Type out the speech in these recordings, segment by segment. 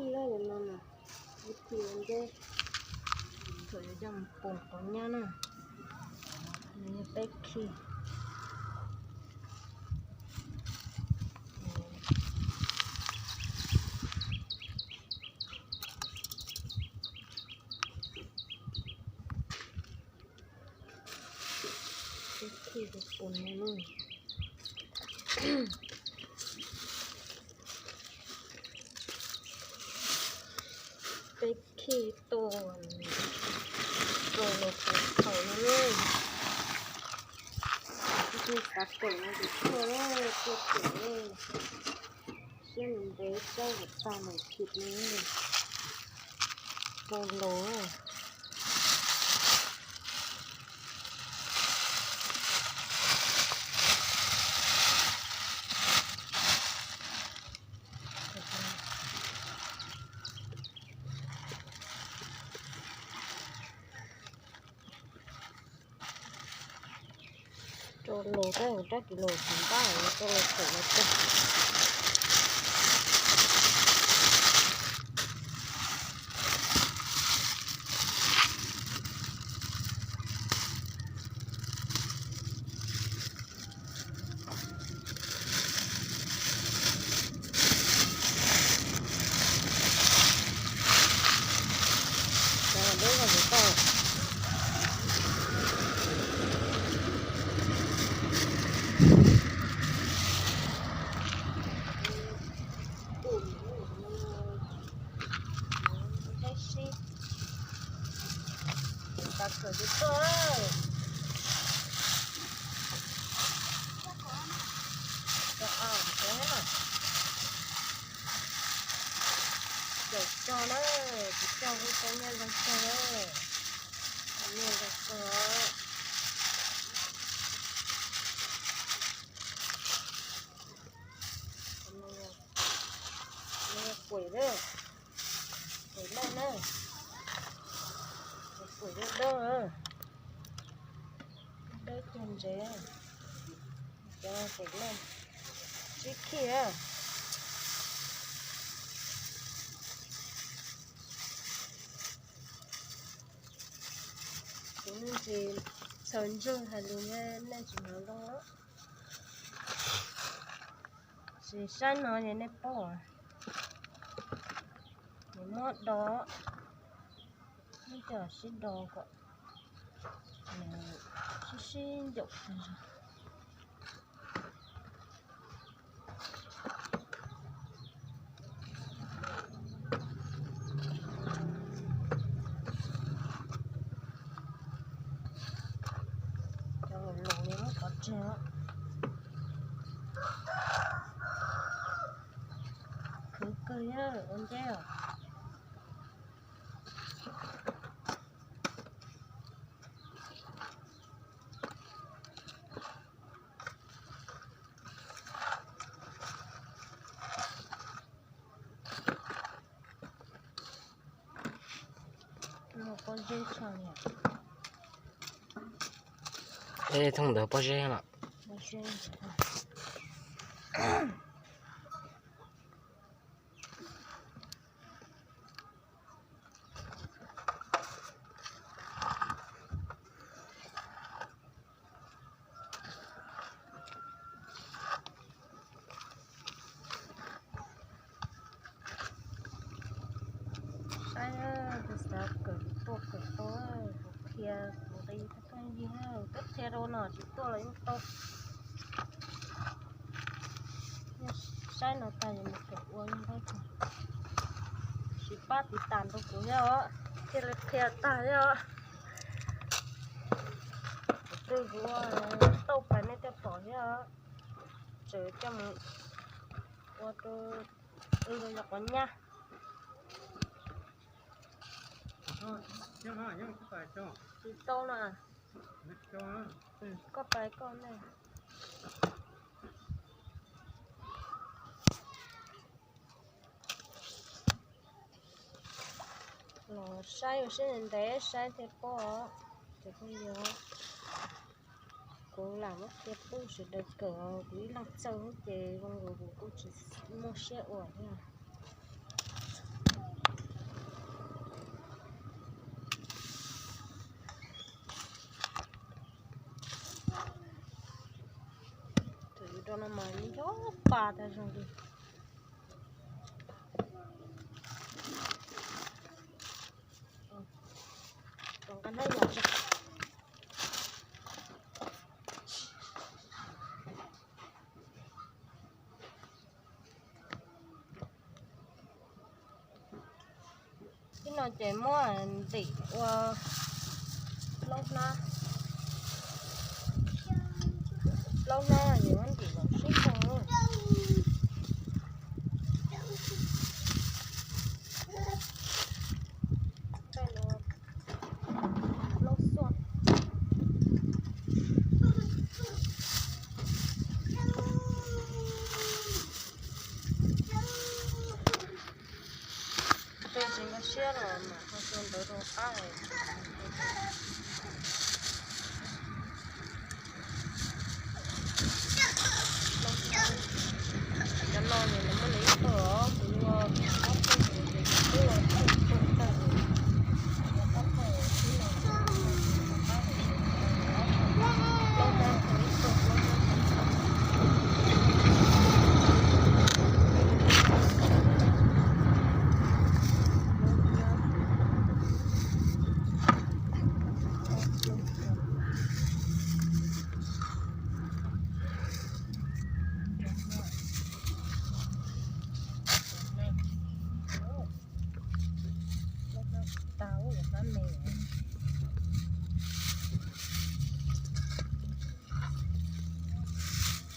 Khij lawm no na, ib khij ua ntej, thaum yuav coj mus pum quav nyab na, nws yog peb khij. Peb khij tus pum no na. Peb khij tua rau los pum thaum no na. Ib tug xav kawm no tus tuaj na, tuaj kawm na. Siab ntev ntev saib kom tag lawm khij no. Rau los. Rau los tab rab kis los tsis npaj rau los thaum no tag. Cog na, tsis cog kuj tau nyiaj zoo kawg na, nyiaj zoo kawg. Kuam na, kuam loj na, kuam dawb dawb, dawb cag ntsev, cov kuam loj, tsib khij. Kuv tsis txhawj ntsoog hais lus nej tsis hnov zoo. Sim saib no es nej paub, nws muab do, nws coj sib do kom nws sib sib ncaum. Cov laus laus li muab qhov tseg, khwv kawg thiab ua ntej os. Pob zeb tso. Ej, thooj ntawd pob zeb lawm. Saib, tus xav kawm tuaj kawm tau, kuv qhia kuv nqi thaj thaj yig, twb qhia rau no tsis tuaj los yeej tau. Saib no tag yuav mus kawm ua yeej tau. Tsis pab tiv tas rau kuv thiab os, thiaj li qhia tag thiab os. Kuv twb kuv ua tauj pais nej thiaj pom thiab os. Tseem coj mus ua rau wb yog quav nyab. Tsis tau na. Koj pais koj na. Los saib ua siab ntev saib thiaj paub os. Ces kuj yog kuv lam muab qhia pub sawv daws kawm, kuv ib leeg txawj xwb ces zoo nkaus kuv kuj tsis muaj siab ua thiab. No mas nyob pa tag zog li. Tib no ces muab ntim ua plaub hnab, plaub hnab ces muab ntim los sib koog. Tej tsis nkag siab los mam ho tua ntawd rau qab. Cov no nws muaj nws ib tug os, kuv ua ob tug ces kuv twb ua tau tag.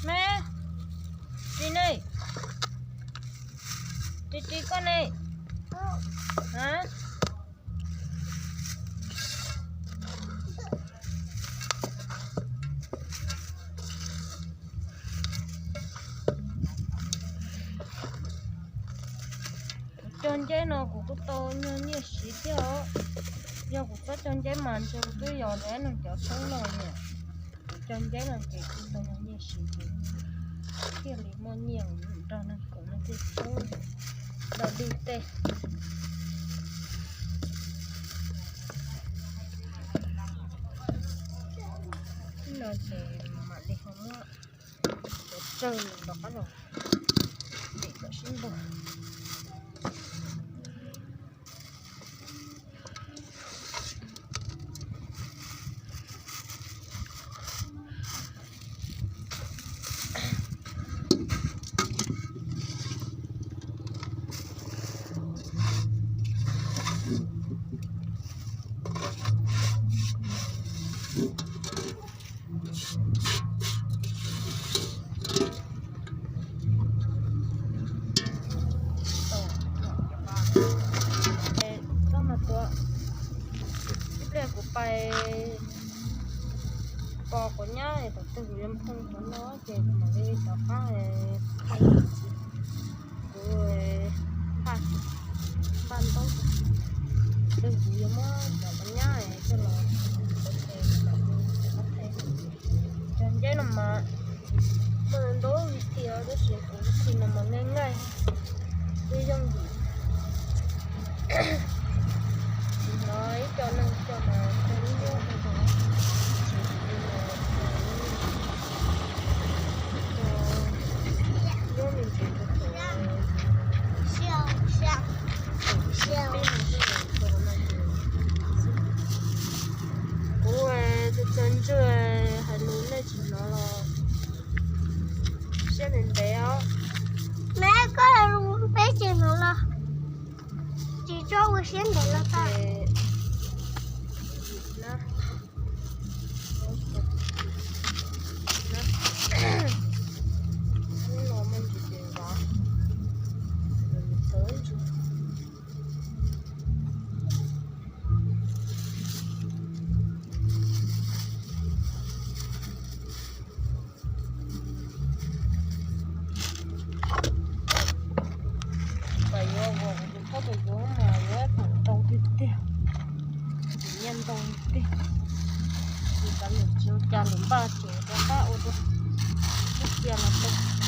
Me, ris ne, ris ris koj ne. Kuv cog nceb no kuv kuj tau nyuag nyiaj siv thiab os. Yog kuv txhob cog nceb mas ntshe kuv twb yog neeg cov tshoob no niam. Kuv cog nceb no ces kuv tau nyuag nyiaj siv ces thiaj li muaj nyiaj nrog neeg koom neeg thiaj tshoob los dig tej. No ces mam li ho muab cov tsawg rov qab los ntim kom sib npog. Koj mas tua, ib pliag kuv pais pos quav nyab es tom twg kuv yuav nphoo qhov no ces kuv mam li rov qab. Kuv npaj, npaj ntaub, twg kuv yuav muab cov quav nyab coj los ua tes, cov nceb no mas muaj ntau vib thi tab sis kuv vib thi no mas nqaij nqaij, twb yooj yim. Tsis hnov ib co neeg cog mas cog ib lub no, tsis li no, cog lub me ntsis rau thaum peb no xwb. Kuv tus txawg ntswg hais lus nej tsis hnov los siab ntev ntev os. Neb koj peb tsis hnov los tsis tso ua siab ntev los tau. Pais yuav vos kuv tus khaub tus yuav mas yuav thaum ntau tiag tiag, tsis nyiaj ntau tiag. Ces kav liam tsis ua cas, lwm npaj ces rov qab ua dua, ib cia los tau.